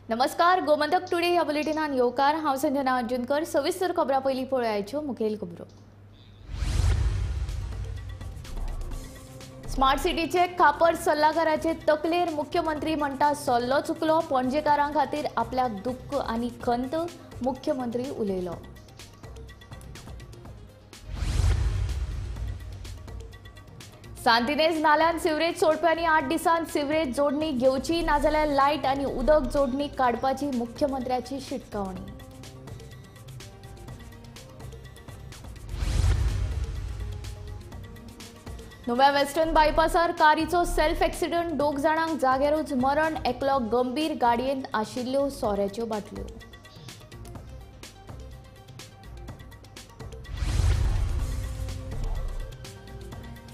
नमस्कार, गोमंतक टुडे ह्या बुलेटिनान येवकार. हांव संजना अर्जुनकर. सविस्तर खबरां पयलीं पळोवयाच्यो मुखेल खबरो. स्मार्ट सिटीचे खापर सल्लागाराचे तकलेर मुख्यमंत्री म्हणटा सल्लो चुकलो. पणजेकारां खातीर आपल्याक दुख्ख आनी खंत, मुख्यमंत्री उलयलो. सांतिनेज नाल्यान सिवरेज सोडप्यांनी 8 दिसांत सिवरेज जोडणी घेवची, नाजाल्यार लायट आनी उदक जोडणी काडपाची मुख्यमंत्र्याची शिटकावणी. नुव्या वेस्टर्न बायपासार कारीचो सेल्फ एक्सिडंट, 2 जाणांक जाग्यारूच मरण, एकलो गंभीर, गाडयेंत आशिल्ल्यो सोऱ्याच्यो बाटल्यो.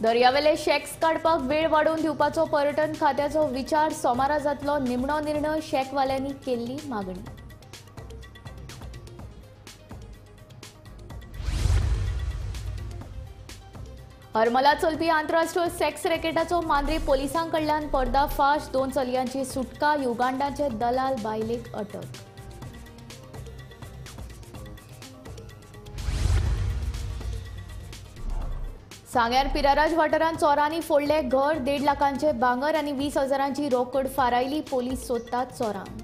दर्यावेले शॅक्स काडपाक वेळ वाडोवन दिवपाचो पर्यटन खात्याचो विचार, सोमारा जातलो निमणो निर्णय, शॅकवाल्यांनी केल्ली मागणी. हरमला चलपी आंतरराष्ट्रीय सेक्स रॅकेटाचो मांद्रे पोलिसां कडल्यान पर्दाफाश, 2 चलयांची सुटका, युगांडाचे दलाल बायलेक अटक. सांग्यार पिराराज वाठारांत चोरांनी फोडले घर, 1.5 लाखांचे भांगर आनी 20 हजारांची रोकड फारायली. पोलीस सोदतात चोरांक.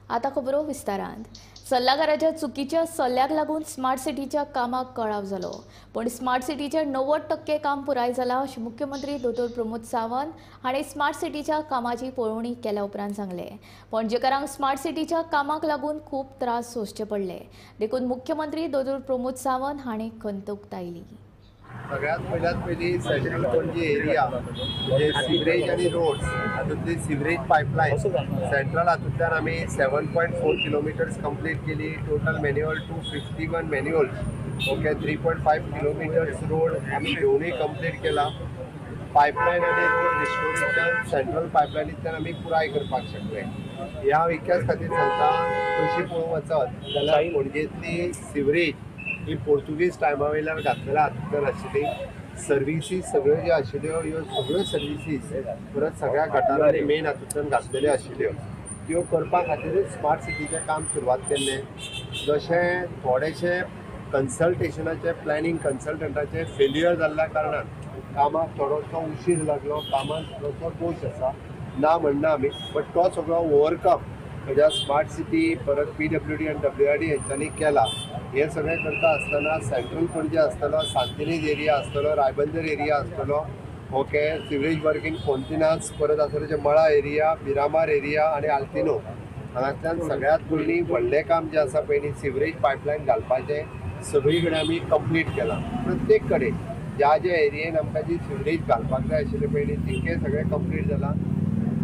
आतां खबरो विस्तारांत. सल्लागाराच्या चुकीच्या सल्ल्याक लागून स्मार्ट सिटीच्या कामाक कळाव जालो, पूण स्मार्ट सिटीचें 90% काम पुराय जालां अशें मुख्यमंत्री दोतोर प्रमोद सावंत हांणी स्मार्ट सिटीच्या कामाची पळोवणी केल्या उपरांत सांगलें. पणजेकारांक स्मार्ट सिटीच्या कामाक लागून खूब त्रास सोंसचे पडले, देखून मुख्यमंत्री दोतोर प्रमोद सावंत हांणी खंत उक्तायली. सगळ्यात पयल्यात पयली सेंट्रल पणजी एरिया म्हणजे सिवरेज आनी रोड्स हातूंतली सिवरेज पायपलायन सेंट्रल हातूंतल्यान आमी 7.4 किलोमिटर्स कंप्लीट केली. Total manhole 251 manholes, okay, 3.5 kilometres road आमी घेवनूय कंप्लीट केला. पायपलायन आनी रोड रिस्टोरेशन सेंट्रल पायपलायनींतल्यान आमी पुराय करपाक शकले. ह्या हांव इतल्याच खातीर सांगता, तशी पळोवंक वचत जाल्यार पणजेंतली सिवरेज ही पोर्तुगीज टायमा वयल्यान घातलेल्या हातूंतल्यान आशिल्ली. सर्विसीस सगळ्यो ज्यो आशिल्ल्यो ह्यो सगळ्यो सर्विसीस परत सगळ्या गटारांनी मेन हातूंतल्यान घातलेल्यो आशिल्ल्यो, त्यो करपा खातीरूच स्मार्ट सिटीचें काम सुरवात केल्लें. जशें थोडेशें कन्सल्टेशनाचें प्लॅनिंग कन्सल्टंटाचें फेल्युअर जाल्ल्या कारणान कामाक थोडोसो उशीर लागलो, कामाक थोडोसो दोश आसा ना म्हणना आमी, बट तो सगळो ओवरकम म्हज्या स्मार्ट सिटी परत PWD आनी WRD हेंच्यांनी केला. हे सगळें करता आसतना सेंट्रल पणजे आसतलो, सांतिनेज एरिया आसतलो, रायबंदर एरिया आसतलो, ओके, सिवरेज वर्क इन फोंतिनास, परत आसतलो जे मळा एरिया, मिरामार एरिया आनी आल्तिनो हांगांतल्यान सगळ्यांत पयलीं व्हडलें काम जें आसा पयलीं सिवरेज पायपलायन घालपाचें सगळी कडेन आमी कंप्लीट केलां. प्रत्येक कडेन ज्या ज्या एरियेन आमकां जी सिवरेज घालपाक जाय आशिल्ली पयलीं तितकें सगळें कंप्लीट जालां.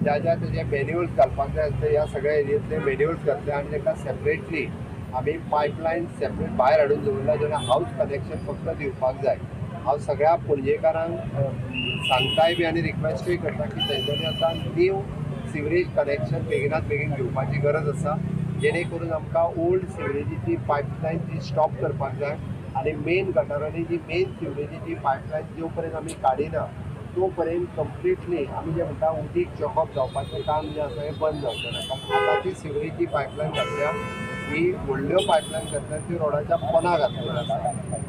ज्या ज्या तेजे मॅन्युअल्स घालपाक जाय आसले ह्या सगळ्या एरियेंतले मॅन्युअल्स घातले आनी ताका सेपरेटली आमी पायपलायन सेपरेट भायर हाडून दवरला, जेन्ना हावज कनेक्शन फक्त दिवपाक जाय. हांव सगळ्या पणजेकारांक सांगताय बी आनी रिक्वेस्टूय करता की तेंच्यांनी आतां न्यू सिवरेज कनेक्शन बेगिनात बेगीन घेवपाची गरज आसा, जेणे करून आमकां ओल्ड सिवरेजीची पायपलायन ती स्टॉप करपाक जाय आनी मेन गटारांनी जी मेन सिवरेजीची पायपलायन जो पर्यंत आमी काडिना तो पर्यंत कंप्लिटली आमी जें म्हणटा उदीक चॉकअप जावपाचें काम जें आसा हें बंद जावचें ना. कारण आतांची सिवरेजी पायपलायन घातल्या ही व्हडल्यो पायपलायन घातल्या त्यो रोडाच्या पोना घातलेल्यो आसा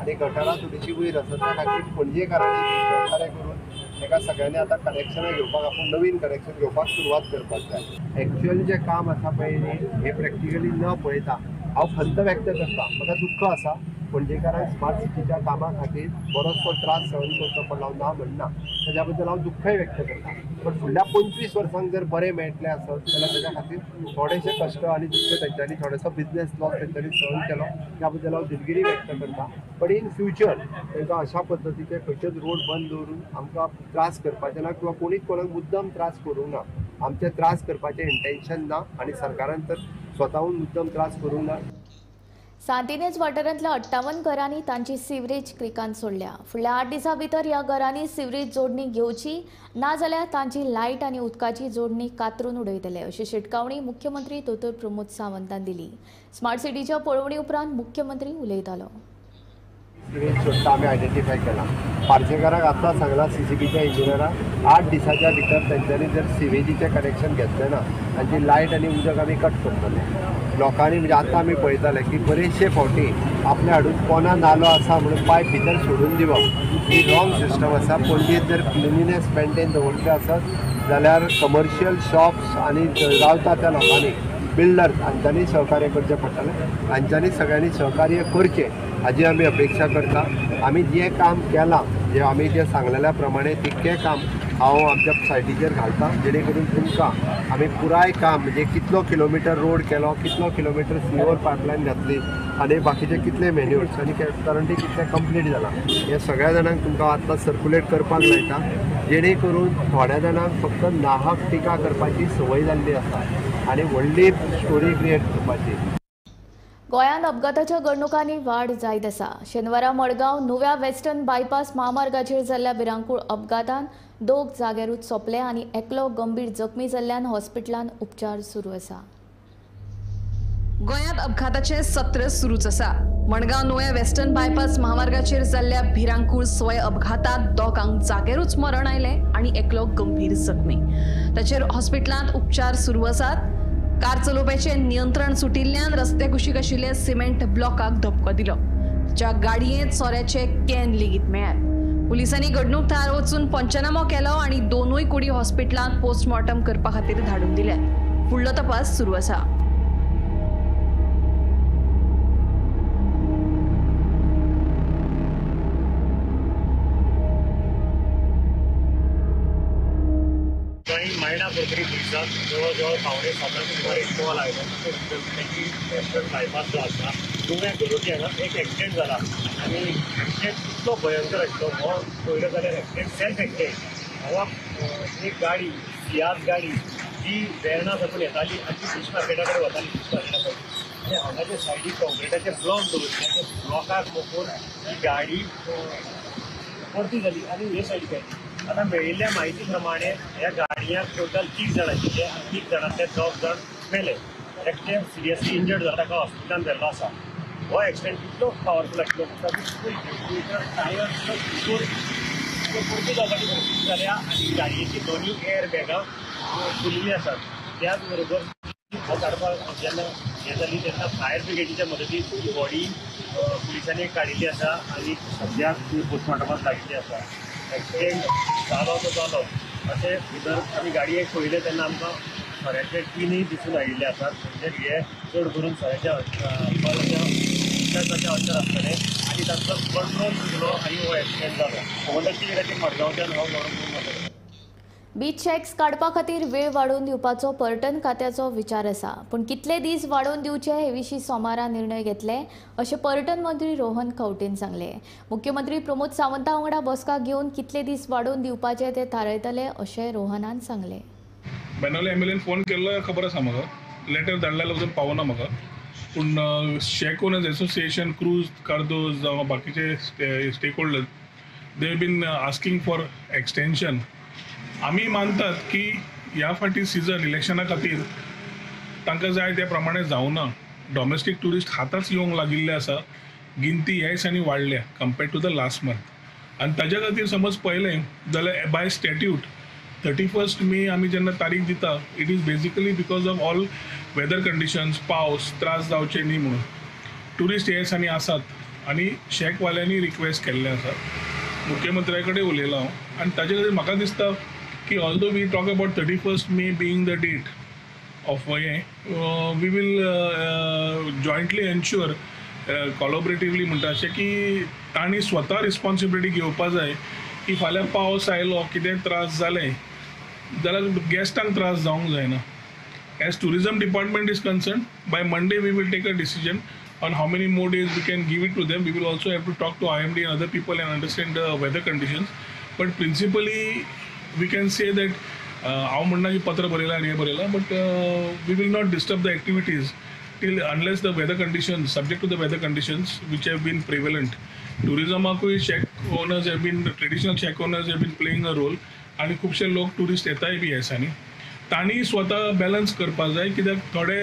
आनी गटारां थोडीशी वयर आसा. त्या खातीर पणजेकारांनी सहकार्य करून ताका सगळ्यांनी आतां कनेक्शनां घेवपाक, आपूण नवीन कनेक्शन घेवपाक सुरवात करपाक जाय. एक्चुअल जें काम आसा पळय न्ही हें प्रॅक्टिकली न पळयता हांव खंत व्यक्त करता, म्हाका दुख्ख आसा पणजेकारांक स्मार्ट सिटीच्या कामा खातीर बरोचसो त्रास सहन करचो पडलो ना म्हणना, ताज्या बद्दल हांव दुख्खय व्यक्त करता. पण फुडल्या 25 वर्सांक जर बरें मेळटलें आसत जाल्यार ताज्या खातीर थोडेशे कश्ट आनी दुख्ख तेंच्यांनी, थोडोसो बिजनेस लॉस तेंच्यांनी सहन केलो त्या बद्दल हांव दिलगिरी व्यक्त करता. बट इन फ्युचर तांकां अशा पद्दतीचे खंयचेच रोड बंद दवरून आमकां त्रास करपाचे ना किंवा कोणीच कोणाक मुद्दम त्रास करूंक ना. आमचे त्रास करपाचें इंटेन्शन ना आनी सरकारान तर स्वताहून मुद्दम त्रास करूंक ना. सांतिनेज वाठारांतल्या 58 घरांनी तांची सिवरेज क्रिकान सोडल्या. फुडल्या 8 दिसां भितर ह्या घरांनी सिवरेज जोडणी घेवची ना जाल्यार तांची लायट आनी उदकाची जोडणी कातरून उडयतले अशी शिटकावणी मुख्यमंत्री दोतोर प्रमोद सावंतान दिली. स्मार्ट सिटीच्या पळोवणी उपरांत मुख्यमंत्री उलयतालो. सिवेज सोडटा आमी आयडेंटिफाय केला. पार्सेकाराक आतां सांगलां सीसीबीच्या इंजिनियराक 8 दिसाच्या भितर तेंच्यांनी जर सिवेजीचें कनेक्शन घेतलें ना तांची लायट आनी उदक आमी कट करतले. लोकांनी म्हणजे आतां आमी पळयताले की बरेचशे फावटी आपले हाडून कोना नालो आसा म्हणून पायप भितर सोडून दिवप ही रॉंग सिस्टम आसा. पणजेंत जर क्लिनिनेस मेनटेन दवरचे आसत जाल्यार कमर्शियल शॉप्स आनी रावता त्या लोकांनी बिल्डर्स हांच्यांनी सहकार्य करचें पडटलें. हांच्यांनी सगळ्यांनी सहकार्य करचें हाजी आमी अपेक्षा करता. आमी जें काम केलां जें आमी जें सांगलेल्या प्रमाणे तितकें काम हांव आमच्या सायटीचेर घालता जेणे करून तुमकां आमी पुराय काम म्हणजे कितलो किलोमिटर रोड केलो, कितलो किलोमिटर सिवर पायपलायन घातली आनी बाकीचे कितले मेन्यूर्स आनी करंटली कितले कंप्लीट जाला हें सगळ्या जाणांक तुमकां आतां सर्कुलेट करपाक मेळटा जेणे करून थोड्या जाणांक फक्त नाहक टिका करपाची संवय जाल्ली आसा आनी व्हडली स्टोरी क्रिएट करपाची. गोंयांत अपघाताच्या घडणुकांनी वाड जायत आसा. शेनवारा मडगांव नुव्या वेस्टर्न बायपास म्हामार्गाचेर जाल्ल्या भिरांकूळ अपघातान 2 जाग्यारूच सोंपले आनी एकलो गंभीर जखमी जाल्ल्यान हॉस्पिटलांत उपचार सुरू आसा. गोंयांत अपघाताचें सत्र सुरूच आसा. मडगांव नुव्या वेस्टर्न बायपास म्हामार्गाचेर जाल्ल्या भिरांकूळ स्वय अपघातांत 2 जाग्यारूच मरण आयलें आनी एकलो गंभीर जखमी. ताचेर हॉस्पिटलांत उपचार सुरू आसात. कार चलोवप्याचें नियंत्रण सुटिल्ल्यान रस्त्या कुशीक आशिल्ल्या सिमेंट ब्लॉकाक धपको दिलो. ताच्या गाडयेंत सोऱ्याचे can लेगीत मेळ्ळ्यात. पुलिसांनी घडणूक थळार वचून पंचनामो केलो आनी 2 कुडी हॉस्पिटलांत पोस्टमॉर्टम करपा खातीर धाडून दिल्यात. फुडलो तपास सुरू आसा. मायणा कुरकरी पुलिसांक जवळ जवळ 6:45 सुमार एक कॉल आयलो की वेस्टर्न बायपास जो आसा नुव्या गरोटी हांगा एक एक्सिडेंट जाला आनी एक्सिडेंट इतलो भयंकर आशिल्लो हो पळयलो जाल्यार एक्सिडेंट सेल्फ एक्सिडेंट. हांगा एक गाडी सियाज गाडी जी वेर्णा साकून येताली आनी ती फिश मार्केटा कडेन वताली. फिश मार्केटा कडेन आनी हांगाचे सायडीक कॉन्क्रिटाचे ब्लॉक दवरिल्ले त्या ब्लॉकाक मोखून ही गाडी परती जाली आनी हे सायडीक आयली. आतां मेळिल्ल्या म्हायती प्रमाणे ह्या गाडयांक टोटल 30 जाण आशिल्ले आनी 30 जाणांतले 2 जाण मेले. एकटे सिरियसली इंजर्ड जाला ताका हॉस्पिटलान व्हेल्लो आसा. हो एक्सिडेंट इतलो पावरफूल आशिल्लो तातूंत टायर परती जावपाची परिस्थिती जाल्या आनी गाडयेची 2 एअर बॅगां फुलिल्लीं आसात. त्याच बरोबर हो काडपाक जेन्ना हें जाली तेन्ना फायर ब्रिगेडीच्या मदतीन बॉडी पुलिसांनी काडिल्ली आसा आनी सद्याक ती पोस्टमॉर्टमाक लागिल्ली आसा. एक्सिडेंट जालो तो जालो अशें भितर आमी गाडयेक पळयलें तेन्ना आमकां सोऱ्याचे टिनूय दिसून आयिल्ले आसात. म्हणजे हे चड करून सोऱ्याच्या अल्कोहोलाच्या अशर आसतलें आनी तांचो कंट्रोल चुकलो आनी हो एक्सिडेंट जालो. म्हणटा मडगांवच्यान हांव म्हणून बीच शॅक्स काडपा खातीर वेळ वाडोवन दिवपाचो पर्यटन खात्याचो विचार आसा, पूण कितले दीस वाडोवन दिवचे हे विशीं सोमारा निर्णय घेतले अशें पर्यटन मंत्री रोहन खंवटेन सांगलें. मुख्यमंत्री प्रमोद सावंता वांगडा बसका घेवन कितले दीस वाडोवन दिवपाचे ते थारायतले अशें रोहनान सांगलें. बेनावले एमएलएन फोन केल्लो खबर आसा म्हाका, लेटर धाडलेलो अजून पावना म्हाका. पूण shack owners association, cruise Cardozo जावं बाकीचे stakeholders, they been asking for extension. आमी मानतात की ह्या फावटी सिजन इलेक्शना खातीर तांकां जाय त्या प्रमाणे जावना. डॉमेस्टीक ट्युरिस्ट आतांच येवंक लागिल्ले आसा, गिनती ह्या दिसांनी वाडल्या compared to the last month. आनी ताज्या खातीर समज पळयलें जाल्यार बाय स्टॅट्यूट 31 मे आमी जेन्ना तारीख दिता, it is basically because of all weather conditions, पावस त्रास जावचे न्ही म्हणून. ट्युरिस्ट ह्या दिसांनी आसात आनी शॅकवाल्यांनी रिक्वेस्ट केल्लें आसा, मुख्यमंत्र्या कडेन उलयलां हांव. आनी ताजे खातीर म्हाका दिसता की although we talk about 31 May being the date of हें, we will jointly ensure collaboratively म्हणटा अशें की तांणी स्वता रिस्पॉन्सिबिलिटी घेवपा जाय की फाल्यां पावस आयलो कितें त्रास जालें जाल्यार गॅस्टांक त्रास जावंक जायना. As tourism department is concern, by Monday we will take a decision on how many more days we can give it to them. We will also have to talk to IMD and other people and understand the weather conditions. But principally, we can say that हांव म्हणना की पत्र बरयलां आनी हें बरयलां, but we will not disturb the activities till unless the weather conditions, subject to the weather conditions which have been prevalent. टुरिजमाकूय shack owners have been, traditional shack owners have been playing a role आनी खुबशे लोक tourist येताय बी ह्या दिसांनी. तांणी स्वता balance करपाक जाय, कित्याक थोडे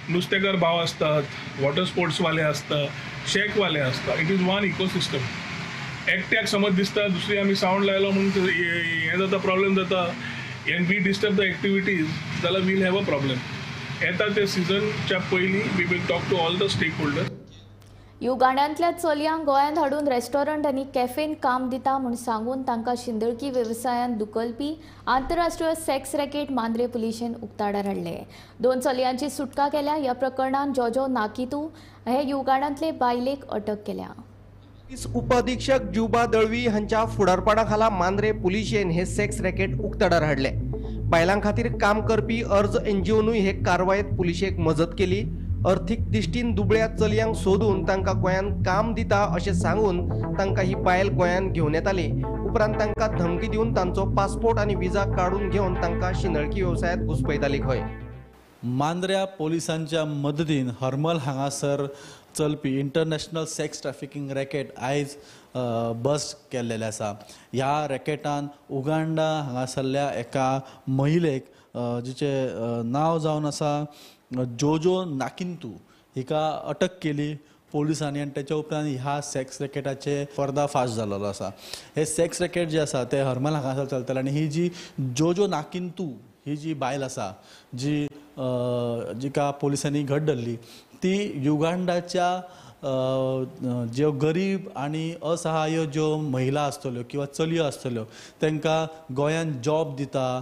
नुस्तेकार भाव आसतात, वॉटर स्पोर्ट्सवाले आसता, शॅकवाले आसता. It is one ecosystem. एकट्याक समज दिसता दुसरी आमी सावंड लायलो म्हणून हें जाता, प्रॉब्लेम जाता and we disturb the activities जाल्यार वील have a problem. येता ते सिजनच्या पयलीं we will talk to all the stakeholders. युगांडांतल्या चलयांक गोंयांत हाडून रेस्टॉरंट आनी कॅफेन काम दिता म्हूण सांगून तांकां शिंदळकी वेवसायान दुकलपी आंतरराष्ट्रीय सेक्स रॅकेट मांद्रे पुलिशेन उक्ताडार हाडले. 2 चलयांची सुटका केल्या. ह्या प्रकरणांत जोजो नाकितू हे युगांडांतले बायलेक अटक केल्या. पुलीस उपअधीक्षक जुबा दळवी हांच्या फुडारपणा खाला मांद्रे पुलिशेन हे सेक्स रॅकेट उक्ताडार हाडले. बायलां खातीर काम करपी अर्ज एनजीओनूय हे कारवायेत पुलिशेक मजत केली. अर्थीक दृश्टीन दुबळ्या चलयांक सोदून तांकां गोंयांत काम दिता अशें सांगून तांकां ही बायल गोंयांत घेवन येताली. उपरांत तांकां धमकी दिवन तांचो पासपोर्ट आनी विजा काडून घेवन तांकां शिंदळकी वेवसायांत घुसपयताली खंय. मांद्र्या पोलिसांच्या मदतीन हरमल हांगासर चलपी इंटरनॅशनल सेक्स ट्रॅफिकींग रॅकेट आयज बस्ट केल्लेलें आसा. ह्या रॅकेटान उगांडा हांगासरल्या एका महिलेक जिचें नांव जावन आसा जोजो नाकिंतू हिका अटक केली पोलिसांनी आनी तेच्या उपरांत ह्या सेक्स रॅकेटाचे पर्दाफाश जाल्लो आसा. हे सेक्स रॅकेट जे आसा ते हरमल हांगासर चलताले आनी ही जी जोजो नाकिंतू ही जी बायल आसा जी जिका पोलिसांनी घट धरली ती युगांडाच्या ज्यो गरीब आनी असहाय्य ज्यो महिला आसतल्यो किंवा चलयो आसतल्यो तांकां गोंयांत जॉब दिता,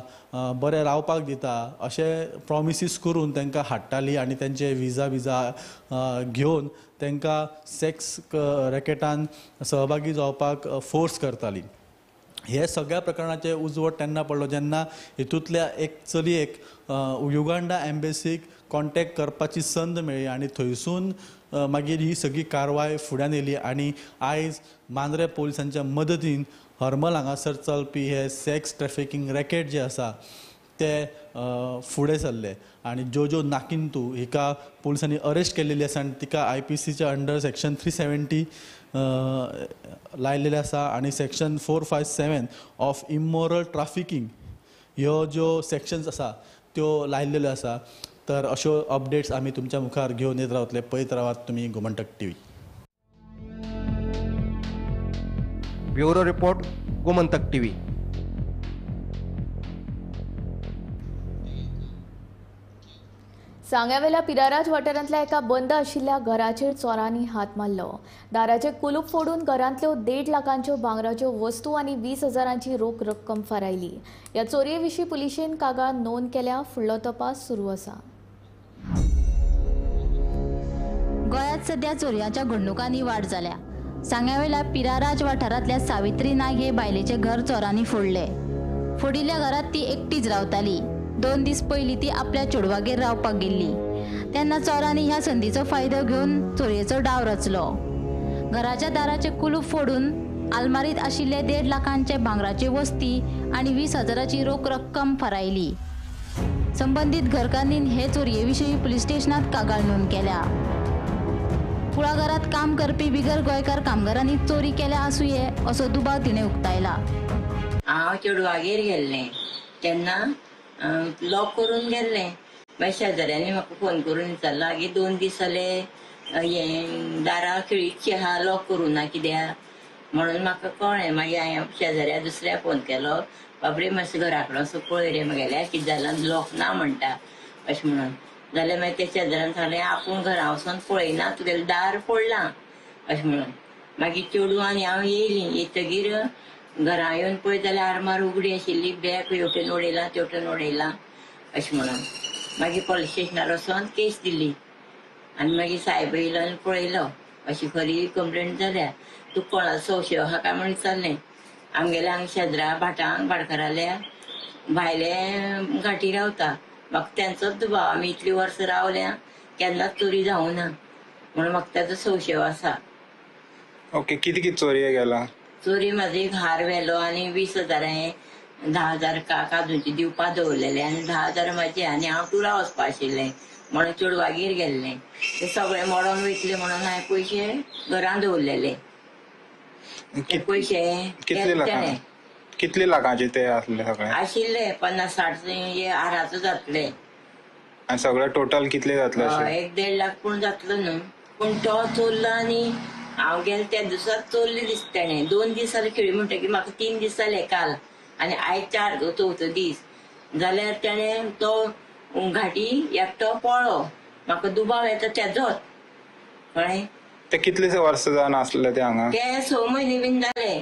बरें रावपाक दिता अशें प्रॉमिसीस करून तांकां हाडटाली आनी तांचे विजा घेवन तांकां सेक्स रॅकेटान सहभागी जावपाक फोर्स करताली. हे सगळ्या प्रकरणाचे उजवड तेन्ना पडलो जेन्ना हितूंतल्या एक चलयेक युगांडा एम्बेसीक कॉन्टेक्ट करपाची संद मेळ्ळी आनी थंयसून मागीर ही सगळी कारवाय फुड्यान येयली आनी आयज मांद्रे पोलिसांच्या मदतीन हरमल हांगासर चलपी हे सेक्स ट्रॅफिकींग रॅकेट जे आसा ते फुडें सरले आनी जोजो नाकिंतू हिका पोलिसांनी अरेस्ट केल्लेली आसा आनी तिका आय.पी.सीच्या अंडर सेक्शन 370 लायलेले आसा आनी सेक्शन 457 ऑफ इमोरल ट्राफिकींग ह्यो ज्यो सेक्शन्स आसा त्यो लायलेल्यो आसा. तर अश्यो अपडेट्स आमी तुमच्या मुखार घेवन येत रावतले. पळयत रावात तुमी Gomantak TV. Bureau report, Gomantak TV. सांग्यावेल्या पिराराज वाठारांतल्या एका बंद आशिल्ल्या घराचेर चोरांनी हात मारलो. दाराचे कुलूप फोडून घरांतल्यो 1.5 लाखांच्यो भांगराच्यो वस्तू आनी 20 हजारांची रोख रक्कम फारायली. ह्या चोरये विशीं पुलिशेन कागाळ नोंद केल्या. फुडलो तपास सुरू आसा. गोंयांत सध्या चोरयांच्या घडणुकांनी वाड जाल्या. सांग्यावेल्या पिराराज वाठारांतल्या सावित्री नायक हे बायलेचें घर चोरांनी फोडलें. फोडिल्ल्या घरांत ती एकटीच रावताली. 2 दीस पयलीं ती आपल्या चेडवागेर रावपाक गेल्ली तेन्ना चोरांनी ह्या संदीचो फायदो घेवन चोरयेचो डाव रचलो. घराच्या दाराचे कुलूप फोडून आलमारीत आशिल्ले 1.5 लाखांचे भांगराची वस्ती आनी 20 हजाराची रोख रक्कम फारायली. संबंदीत घरकान्नीन हे चोरये विशीं पुलीस स्टेशनात कागाळ नोंद केल्या. कुळागरात काम करपी बिगर गोंयकार कामगारांनी चोरी केल्या आसुये असो दुबाव तिणें उक्तायला. हांव चेडवागेर गेल्लें तेन्ना लॉक करून गेल्लें. मागीर शेजाऱ्यांनी म्हाका फोन करून विचारला आगे 2 दीस जाले हें दारा खिळीची आहा लॉक करूं ना कित्याक म्हणून म्हाका कळ्ळें. मागीर हांवें शेजाऱ्या दुसऱ्या फोन केलो, बाबरे मातशें घरा कडेन असो पळय रे म्हगेल्या कितें जालां लॉक ना म्हणटा अशें म्हणून. जाल्यार मागीर त्या शेजाऱ्यान सांगलें आपूण घरा वचोन पळयना तुगेलें दार फोडलां अशें म्हणून. मागीर चेडूं आनी हांव येयलीं. येतगीर घरा येवन पळयत जाल्यार आरमार उगडी आशिल्ली, बॅग हेवटेन उडयलां तेवटेन उडयलां अशें म्हणून. मागीर पुलीस स्टेशनार वचोन केस दिली आनी मागीर सायब येयलो आनी पळयलो अशी खरी कंप्लेन जाल्या. तूं कोणाचो संशय आहा काय म्हण विचारलें. आमगेल्या हांगा शेजरा भाटांक भाटकाराल्या भायले घाटी रावता, म्हाका तेंचोच दुबाव. आमी इतलीं वर्सां रावल्या केन्नाच चोरी जावना म्हणून म्हाका तेजो संशय आसा. ओके, कितें कितें चोरये गेला? चोरी म्हाजो एक हार व्हेलो आनी 20 हजार हांवें 10 हजार काजूचे दिवपा दवरलेले आनी 10 हजार म्हाजे आनी हांव टुरा वचपा आशिल्लें म्हणून चेडवागेर गेल्लें. ते सगळे मोडोन वयतले म्हणून हांवें पयशे घरान दवरलेले. ते पयशे कितले कितले लाखांचे ते आसले सगळे? आशिल्ले 50-60 हाराचो जातले. आनी सगळें टोटल कितले जातले? 1-1.5 लाख पूण जातलो न्हू. पूण तो चोरला आनी हांव गेलें त्या दिसाच चोरले दिसता तेणें. 2 दीस जाले खेळी म्हणटकीर म्हाका 3 दीस जाले काल आनी आयज 4 चवथो दीस जाल्यार तेणें तो घाटी एकटो पळ्ळो. म्हाका दुबाव येता तेजोच. कळ्ळें? ते कितले वर्सां जावन आसले ते हांगा? ते 6 म्हयने बीन जाले,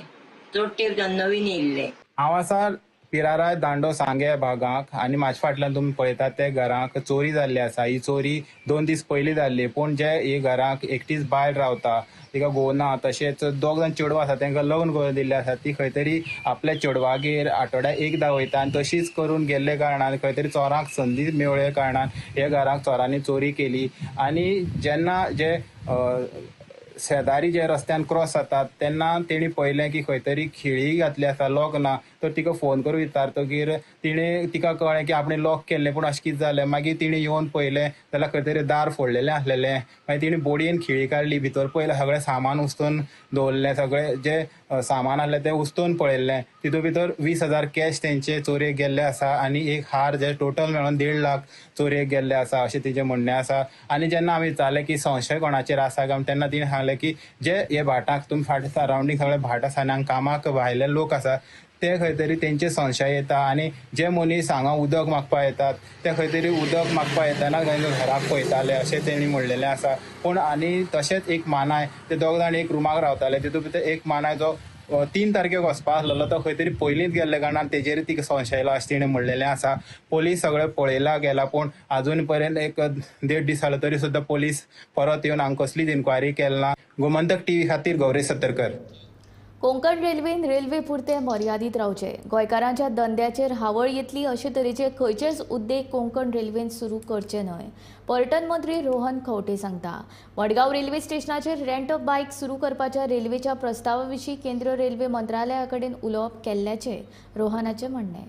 चड तेंप जावन नवीन येयल्ले. हांव आसा पिराराय दांडो सांगे भागाक आनी म्हाजे फाटल्यान तुमी पळयतात ते घरांक चोरी जाल्ली आसा. ही चोरी 2 दीस पयलीं जाल्ली, पूण जे ही घरांक एकटीच बायल रावता, तिका घोव ना, तशेंच 2 जाण चेडवां आसा तांकां लग्न करून दिल्लें आसा. ती खंय तरी आपल्या चेडवागेर आठवड्याक एकदां वयता आनी तशीच करून गेल्ले कारणान खंय तरी चोरांक संदी मेळ्ळे कारणान हे घरांक चोरांनी चोरी केली. आनी जेन्ना जे शेजारी जे रस्त्यान क्रॉस जातात तेन्ना तेणी पळयलें की खंय तरी खिळी घातली आसा, लॉक ना, तर तिका फोन करून विचारतकीर तिणें तिका कळ्ळें की आपणें लॉक केल्लें, पूण अशें कितें जालें. मागीर तिणें येवन पळयलें जाल्यार खंय तरी दार फोडलेलें आसलेलें. मागीर तिणें बोडयेन खिळी काडली, भितर पळयलें सगळें सामान उस्तून दवरलें, सगळें जें सामान आसलें तें उस्तून पळयल्लें. तितून भितर 20,000 कॅश तेंचे चोरयेक गेल्ले आसा आनी एक हार जे टोटल मेळून 1.5 लाख चोरयेक गेल्ले आसा अशें तिचें म्हणणें आसा. आनी जेन्ना आमी विचारलें की संशय कोणाचेर आसा काय, तेन्ना तिणें सांगलें की जे हे भाटाक तुमी फाटीं सरावंडींग सगळे भाट आसा आनी हांगा कामाक भायले लोक आसा ते खंय तरी तेंचे संशय येता. आनी जे मनीस हांगा उदक मागपा येतात ते खंय तरी उदक मागपा येतना तांकां घराक पळयताले अशें तेणी म्हणलेलें आसा. पूण आनी तशेंच एक मानाय, ते 2 जाण एक रुमाक रावताले, तितून भितर एक मानाय जो 3 तारखेक वचपा आसलेलो तो खंय तरी पयलींच गेल्ले कारणान तेजेर तिका संशय येयलो अशें तिणें म्हणलेलें आसा. पोलीस सगळे पळयला गेला, पूण आजून पर्यंत 1-1.5 दीस जालो तरी सुद्दां पोलीस परत येवन हांगा कसलीच इन्क्वायरी केली ना. गोमंतक टीव्ही खातीर गौरेश सत्तरकर. कोंकण रेल्वेन रेल्वे पुरते मर्यादीत रावचे, गोंयकारांच्या धंद्याचेर हावळ येतली अशे तरेचे खंयचेच उद्देग कोंकण रेल्वेन सुरू करचे न्हय, पर्यटन मंत्री रोहन खंवटे सांगता. मडगांव रेल्वे स्टेशनाचेर रेंट अ बायक सुरू करपाच्या रेल्वेच्या प्रस्तावा विशीं केंद्रीय रेल्वे मंत्रालया कडेन उलोवप केल्ल्याचें रोहनाचें म्हणणें.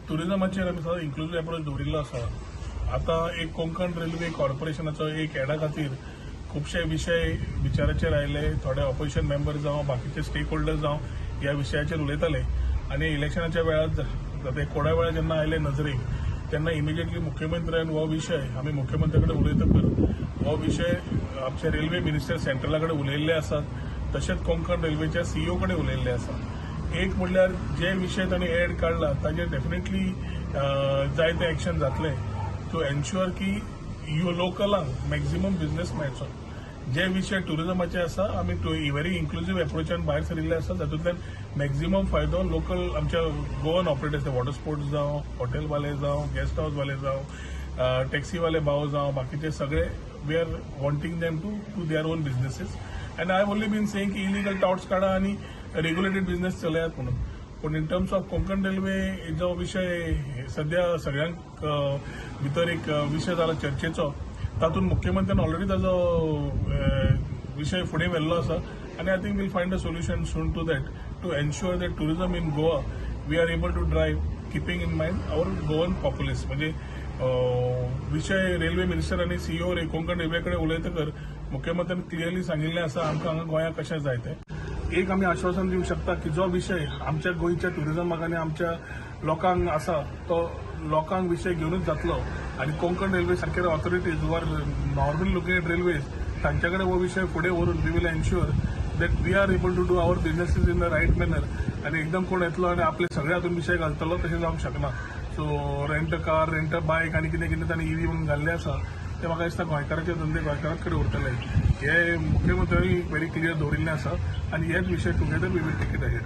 टुरिझमाचेर आमी सदांच इन्क्लुजीव एप्रोच दवरिल्लो आसा. आतां एक कोंकण रेल्वे कॉर्पोरेशनाचो एक एडा खातीर खुबशे विशय विचाराचेर आयले. थोडे ऑपोजिशन मेंबर जावं बाकीचे स्टेक होल्डर जावं ह्या विशयाचेर उलयताले आनी इलेक्शनाच्या वेळार कोडा वेळार जेन्ना आयले नजरेक तेन्ना इमिजिएटली मुख्यमंत्र्यान हो विशय आमी मुख्यमंत्र्या कडेन उलयतकर हो विशय आमचे रेल्वे मिनिस्टर सेंट्रला कडेन उलयल्ले आसात, तशेंच कोंकण रेल्वेच्या सीईओ कडेन उलयल्ले आसात. एक म्हणल्यार जे विशय तांणी एड काडला ताजेर डेफिनेटली जायते एक्शन जातले टू एन्श्युअर की यो लोकलांक मॅक्झिमम बिझनेस मेळचो. जे विशय टुरिझमाचे आसा आमी व्हेरी इन्क्लुजीव एप्रोचान भायर सरिल्ले आसा, जातूंतल्यान मॅक्झिमम फायदो लोकल आमच्या गोवन ऑपरेटर्स, वॉटर स्पोर्ट्स जावं, हॉटेलवाले जावं, गेस्ट हावसवाले जावं, टॅक्सीवाले भाव जावं, बाकीचे सगळे we are wanting them to do their own businesses. And I have only been saying की इलिगल टाउट्स काडा आनी रेग्युलेटेड बिझनेस चलयात म्हणून. पूण in terms of Konkan railway जो विशय सद्या सगळ्यांक भितर एक विशय जाला चर्चेचो, तातूंत मुख्यमंत्र्यान ऑलरेडी ताजो विशय फुडें व्हेल्लो आसा आनी I think we'll find a solution soon to that to ensure that tourism in Goa we are able to drive keeping in mind our Goan populace. म्हणजे विशय रेल्वे मिनिस्टर आनी सीईओ कोंकण रेल्वे कडेन उलयतकर मुख्यमंत्र्यान क्लियरली सांगिल्लें आसा आमकां हांगा गोंयांत कशें जाय तें. एक आमी आश्वासन दिवंक शकता की जो विशय आमच्या गोंयच्या टुरिझमाक आनी आमच्या लोकांक आसा तो लोकांक विशय घेवनूच जातलो आनी कोंकण रेल्वे सारके authorities who are normally looking at railways तांचे कडेन हो विशय फुडें व्हरून we will ensure that we are able to do our businesses in the right manner. आनी एकदम कोण येतलो आनी आपले सगळे हातून विशय घालतलो तशें जावंक शकना. So rent a car, rent a bike आनी कितें कितें तांणी इव्ही म्हणून घाल्लें आसा ते म्हाका दिसता गोंयकाराचे धंदे गोंयकाराच कडेन उरतले हे मुख्यमंत्र्यांनी व्हेरी क्लियर दवरिल्लें आसा आनी हेच विशय together we will take it ahead.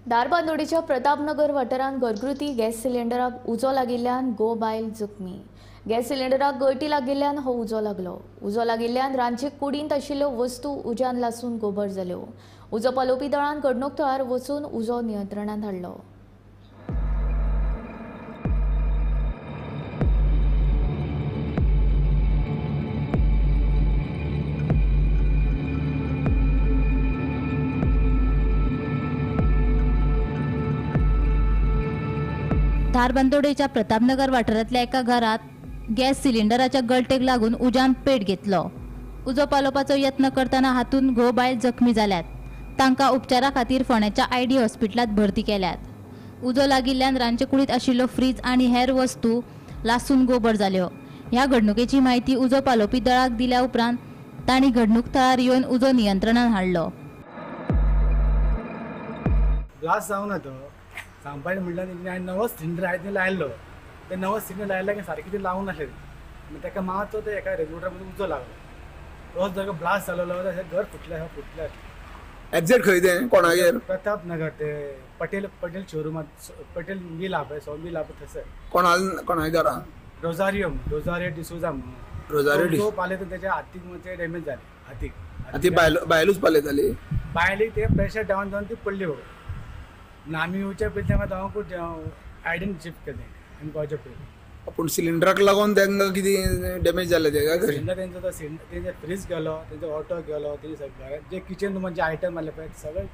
धारबांदोडेच्या Pratapnagar वाठारांत घरगुती गॅस सिलिंडराक उजो लागिल्ल्यान गो बायल जखमी. गॅस सिलिंडराक गळटी लागिल्ल्यान हो उजो लागलो. उजो लागिल्ल्यान रांदचे कुडींत आशिल्ल्यो वस्तू उज्यान लासून गोबर जाल्यो. उजो पालोवपी दळान घडणूक थळार वचून उजो नियंत्रणांत हाडलो. धारबांदोडेच्या प्रतापनगर वाठारांतल्या एका घरात गॅस सिलिंडराच्या गळटेक लागून उज्यान पेट घेतलो. उजो पालोवपाचो यत्न करतना हातूंत घोव बायल जखमी जाल्यात. तांकां उपचारा खातीर फोंड्याच्या आयडी हॉस्पिटलांत भरती केल्यात. उजो लागिल्ल्यान रांदचे कुडींत आशिल्लो फ्रीज आनी हेर वस्तू लासून गोबर जाल्यो. ह्या घडणुकेची म्हायती उजो पालोवपी दळाक दिल्या उपरांत तांणी घडणूक थळार येवन उजो नियंत्रणात हाडलो. ब्लास्ट जावना तो सांगपाचें म्हणल्यार हांवें नवो सिलिंडर हांवें लायलो, ते नवो सिलिंडर लायलो की सारकें ते लावूंक नासलें, ताका मातसो ते एका रेग्युलेटर मध्ये उजो लागलो, तोच जागो ब्लास्ट जालो, घर फुटलें फुटलें. एक्झॅक्ट खंय तें कोणागेर? प्रताप नगर ते पटेल पटेल शोरुमात, पटेल मिल आहा पळय, सो मिल आहा पळय थंयसर. कोणा घरा? रोजारियो रोजारियो डिसोजा म्हणून. रोजारियो तो पालयता तेच्या हातीक मातशें डॅमेज जालें. हातीक ती बायलूच पालयताली, बायलेक ते प्रेशर डावन जावन ती पडली. बाबा आमी येवच्या पयलीं तांकां हांव आयडीन शिफ्ट केलें आमी पावच्या पयलीं. पूण सिलिंडराक लागून तांकां कितें डॅमेज जालें तें काय? सिलिंडर तेंचो तो सिलिंडर तेंचो फ्रीज गेलो, तेंचो ऑटो गेलो, तेंचे सगळें घरांत जे किचन रुमान जे आयटम आसले पळय सगळें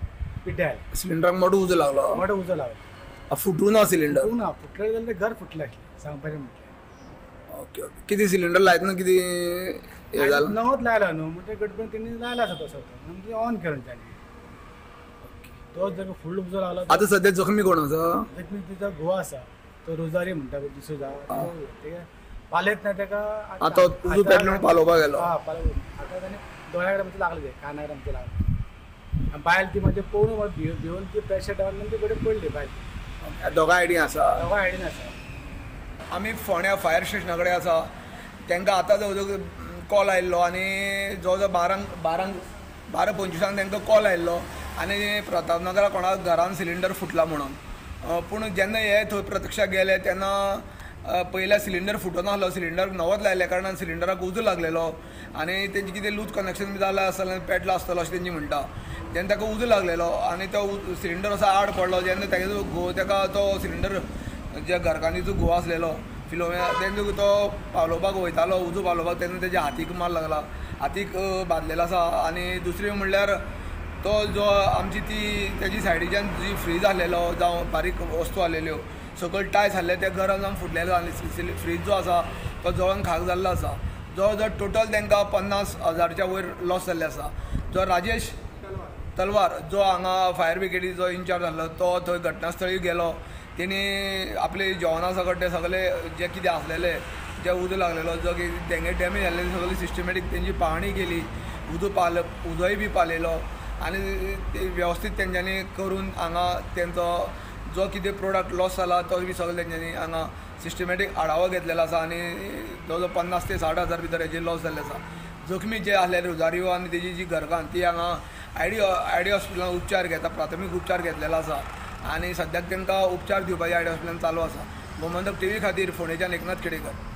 पिड्ड्यार जालें. सिलिंडराक मोटो उजो लागलो? मोटो उजो लागलो. फुटूं ना सिलिंडर? फुटूं ना, फुटलें जाल्यार घर फुटलें आसलें सांगपाचें म्हटल्यार. Okay okay. कितें सिलिंडर लायतना कितें हें जालें? नवोच लायला न्हू, म्हणटकीर गडबड तेणी लायला आसा तसो तो ऑन केलो ताणें, तोच जागो फुल उजो लागलो. आतां सद्या जखमी कोण आसा? जखमी तिचो घोव आसा, तो रोजारी म्हणटा पळय डिसोजा, ते पालयत ना ताका. आतां उजो पेटलो पालोवपाक गेलो? हय पालोवपाक. आतां ताणें दोळ्या कडेन लागलें, ते काना कडेन लागलें. बायल ती मातशें पळोवन भिवन ती प्रेशर डावन ती बरी पडली बायल. दोगां आयडीन आसा? दोगां आयडीन आसा. आमी फोंड्या फायर स्टेशना कडेन आसा. तांकां आतां जवळ कॉल आयिल्लो आनी जवळ जवळ 12:25 तांकां कॉल आयिल्लो आनी प्रतापनगरा कोणा घरान सिलिंडर फुटला म्हणून. पूण जेन्ना हे थंय प्रत्यक्षाक गेले तेन्ना पयल्या सिलिंडर फुटोनासलो, सिलिंडर नवोच लायल्या कारणान सिलिंडराक उजो लागलेलो आनी तेंचे कितें लूज कनेक्शन बी जालां आसतलें, पेटलो आसतलो अशें तेंची म्हणटा. तेन्ना ताका उजो लागलेलो आनी तो सिलिंडर असो आड पडलो. जेन्ना तेगेलो घोव ताका तो सिलिंडर जे घरकान्नीचो घोव आसलेलो फिलोमिना तेंचो तो पालोवपाक वयतालो उजो पालोवपाक, तेन्ना तेज्या हातीक मार लागला, हातीक बांदलेलो आसा. आनी दुसरें म्हणल्यार तो जो आमची ती तेजी सायडीच्यान जी फ्रीज आसलेलो जावं बारीक वस्तू आसलेल्यो सकयल टायल्स आसले ते गरम जावन फुटलेलो आनी फ्रीज जो आसा तो जळोन खाक जाल्लो आसा. जवळ जवळ टोटल तांकां 50,000च्या वयर लॉस जाल्ले आसा. जो राजेश तलवार जो हांगा फायर ब्रिगेडीचो इन्चार्ज आसलो तो थंय घटनास्थळी गेलो, तेणी आपले जेवणा सकट ते सगळे जे कितें आसलेले जे उजो लागलेलो जो की तेंगे डॅमेज जाल्ले सगळे सिस्टमॅटीक तेंची पाहणी केली, उजोय बी पालयलो आनी ते वेवस्थीत तेंच्यांनी करून हांगा तेंचो जो कितें प्रोडक्ट लॉस जाला तो बी सगळें तेंच्यांनी हांगा सिस्टमॅटीक आढावो घेतलेलो आसा आनी जवळ जवळ 50 ते 60 हजार भितर हेजे लॉस जाल्ले आसा. जखमी जे आसले रोजारियो आनी तेजी जी घरकान्न ती हांगा आयडी हॉस्पिटलान उपचार घेता, प्राथमीक उपचार घेतलेलो आसा आनी सद्याक तांकां उपचार दिवपाची आयडी हॉस्पिटलान चालू आसा. गोमंतक टीव्ही खातीर फोंडेच्यान एकनाथ खेडेकर.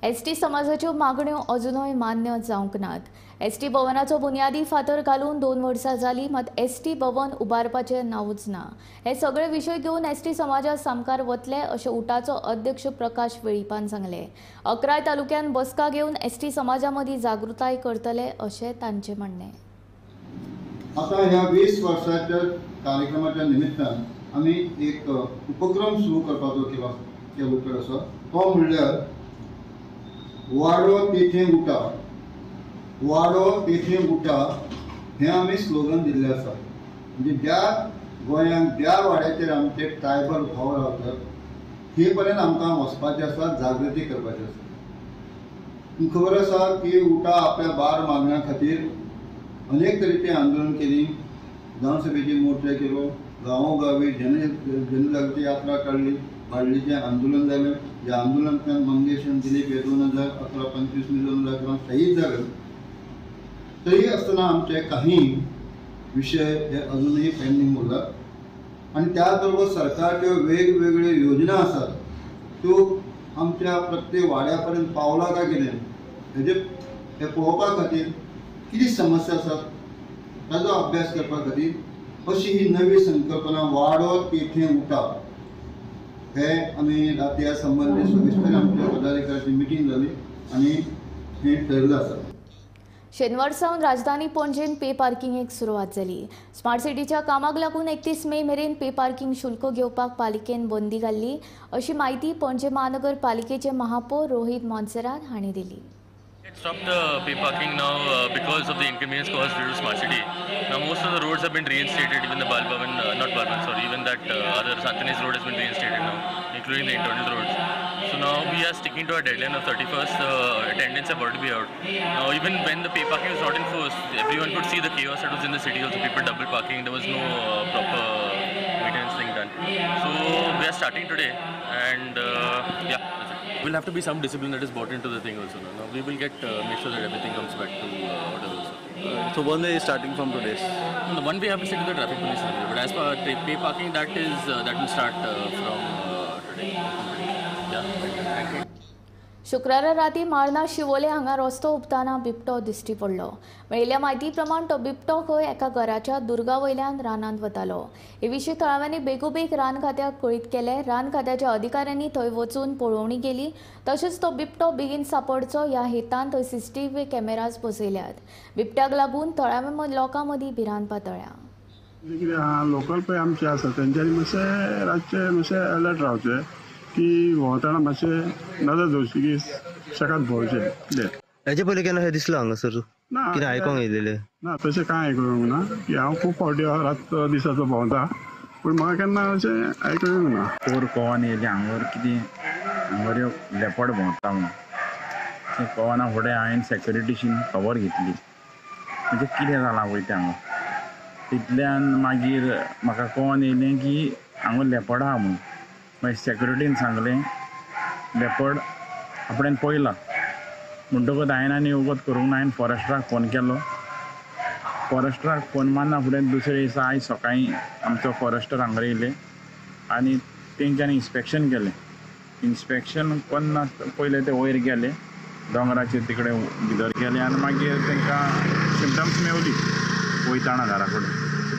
एसटी समाजाच्यो मागण्यो अजुनूय मान्य जावंक नात. एसटी भवनाचो बुन्यादी फातर घालून 2 वर्सां जालीं, मात एसटी भवन उबारपाचें नांवूच ना. हे सगळे विशय घेवन एसटी समाजा सामकार वतले अशें उटाचो अध्यक्ष प्रकाश वेळीपान सांगलें. 11 तालुक्यान बसका घेवन एसटी समाजा मदीं जागृताय करतले अशें तांचें म्हणणें. आतां ह्या 20 वर्साच्या कार्यक्रमाच्या निमित्तान आमी एक उपक्रम सुरू करपाचो केलो आसा, तो म्हणल्यार वाडो तेथे उठा. वाडो तेथे उठा हें आमी स्लोगन दिल्लें आसा. म्हणजे ज्या गोंयांत ज्या वाड्याचेर आमचे ट्रायबल भाव रावतात थंय पर्यंत आमकां वचपाचें आसा, जागृती करपाची आसा. खबर आसा की उठा आपल्या बार मागण्या खातीर अनेक तरेचें आंदोलन केली, ग्रामसभेचे मोर्चा केलो, गांवोगावी जनजागृती यात्रा काडली, बाळ्ळीचें आंदोलन जालें. ह्या आंदोलनांतल्यान मंगेश आनी दिलीप हे 2011 25 मे 2011 शहीद जाले. तरी आसतना आमचे काही विशय हे अजूनही पेंडींग उरलात आनी त्याच बरोबर सरकारच्यो वेगवेगळ्यो योजना आसात त्यो आमच्या प्रत्येक वाड्या पर्यंत पावला काय कितें हेजे हे पळोवपा खातीर कितें समस्या आसात ताजो अभ्यास करपा खातीर अशी ही नवी संकल्पना वाडो तेथे उठा हे आमी राती ह्या संबंदी सविस्तर आमच्या पदाधिकाऱ्याची मिटींग जाली आनी हें ठरलें आसा. शेनवार सावन राजधानी पणजेन पे पार्किंगेक सुरवात जाली. स्मार्ट सिटीच्या कामाक लागून 31 मे मेरेन पे पार्किंग शुल्क घेवपाक पालिकेन बंदी घाल्ली अशी म्हायती पणजे महानगर पालिकेचे महापौर रोहित मोन्सेरात हांणी दिली. Stop the pay parking now because of the inconvenience caused due to Smart City. Now most of the roads have been reinstated, even the Bal Bhavan, not Bal Bhavan, sorry, even that other Santinez road has been reinstated now, including the internal roads. So now we are sticking to our deadline of 31st. Attendance have already been out. Now even when the pay parking was not enforced, everyone could see the chaos that was in the city. Also, people double parking. There was no proper maintenance thing done. So we are starting today, and yeah. Will have to be some discipline that is brought into the thing also. Now we will get make sure that everything comes back to order also. So one day is starting from today. No, one way have to sit to the traffic police, but as per pay parking, that is that will start from today. Yeah. Thank you. शुक्रारा राती मार्ना शिवोले हांगा रस्तो हुपतना बिबटो दिश्टी पडलो. मेळिल्ल्या म्हायती प्रमाण तो बिबटो खंय एका घराच्या दुर्गा वयल्यान रानांत वतालो. हे विशीं थळाव्यांनी बेगोबेग रान खात्याक कळीत केलें. रान खात्याच्या अधिकाऱ्यांनी थंय वचून पळोवणी केली. तशेंच तो बिबटो बेगीन सापडचो ह्या हेतान थंय सीसीटीव्ही कॅमेराज बसयल्यात. बिबट्याक लागून थळाव्या लोकां मदीं भिरांत पातळ्ळ्या. कितें आहा लोकल पळय आमचे आसा तेंच्यांनी मातशें रातचें मातशें अलर्ट रावचें की भोंवतना मातशें नदर दवरची की शेकात भोंवचें कितें. हेजे पयलीं केन्ना अशें दिसलां हांगासर ना कितें आयकोंक येयलेलें? ना तशें कांय आयकूंक ना की हांव खूब फावटी रात दिसाचो भोंवता पूण म्हाका केन्ना अशें आयकूंक ना. पोर कवन येयलें हांगर कितें हांगर एक लेपड भोंवता म्हणून तें कवना फुडें हांवें सेक्युरिटीशीन खबर घेतली म्हणजे कितें जालां पळय तें हांगा. तितल्यान मागीर म्हाका कळोन येयलें की हांगा लेपड आहा म्हणून. मागीर सेक्युरिटीन सांगलें लेपड आपणें पळयला म्हणटकूच हांवें आनी वगत करूंक ना, हांवें फॉरेस्टराक फोन केलो. फॉरेस्टराक फोन मारना फुडें दुसरे दिसा आयज सकाळीं आमचो फॉरेस्टर हांगा येयले आनी तेंच्यांनी इन्स्पेक्शन केलें. इन्स्पेक्शन करना पयलें ते वयर गेले दोंगराचेर तिकडे भितर गेले आनी मागीर तांकां सिमटम्स मेवली वयताना घरा कडेन.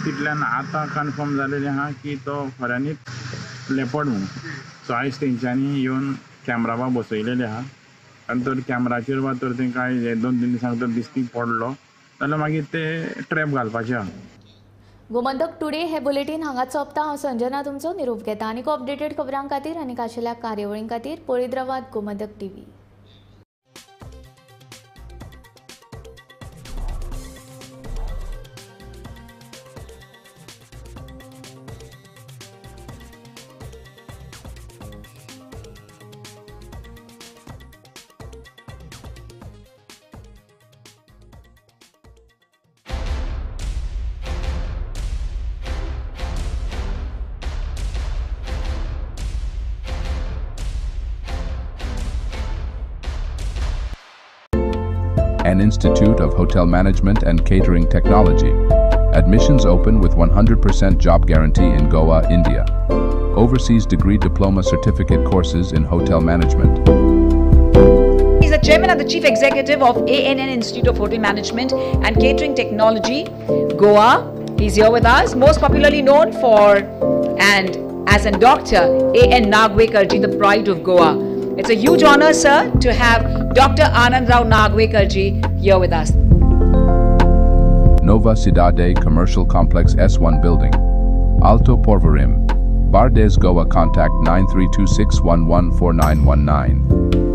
तितल्यान आतां कन्फर्म जालेलें आहा की तो खऱ्यांनीच लेपड म्हणून. सो आयज तेंच्यांनी येवन कॅमरा बा बसयलेले आहा आनी तर कॅमराचेर वा तर तेंकां आयज 2-3 दिसांक तर दिसती पडलो जाल्यार मागीर ते ट्रॅप घालपाचे आहा. गोमंतक टुडे हे बुलेटीन हांगा सोंपता. हांव संजना तुमचो निरोप घेता. आनीक अपडेटेड खबरां खातीर आनी खाशेल्या कार्यावळीं खातीर पळयत रावात Gomantak TV. An Institute of Hotel Management and Catering Technology. Admissions open with 100% job guarantee in Goa, India. Overseas degree diploma certificate courses in hotel management. He's the chairman and the chief executive of ANN Institute of Hotel Management and Catering Technology, Goa. He's here with us, most popularly known for and as a doctor, A.N. Nagvekar ji, the pride of Goa. It's a huge honor, sir, to have Dr. Anand Rao Nagvekar ji here with us. Nova Cidade Commercial Complex S1 Building, Alto Porvorim, Bardez, Goa. Contact 9326114919.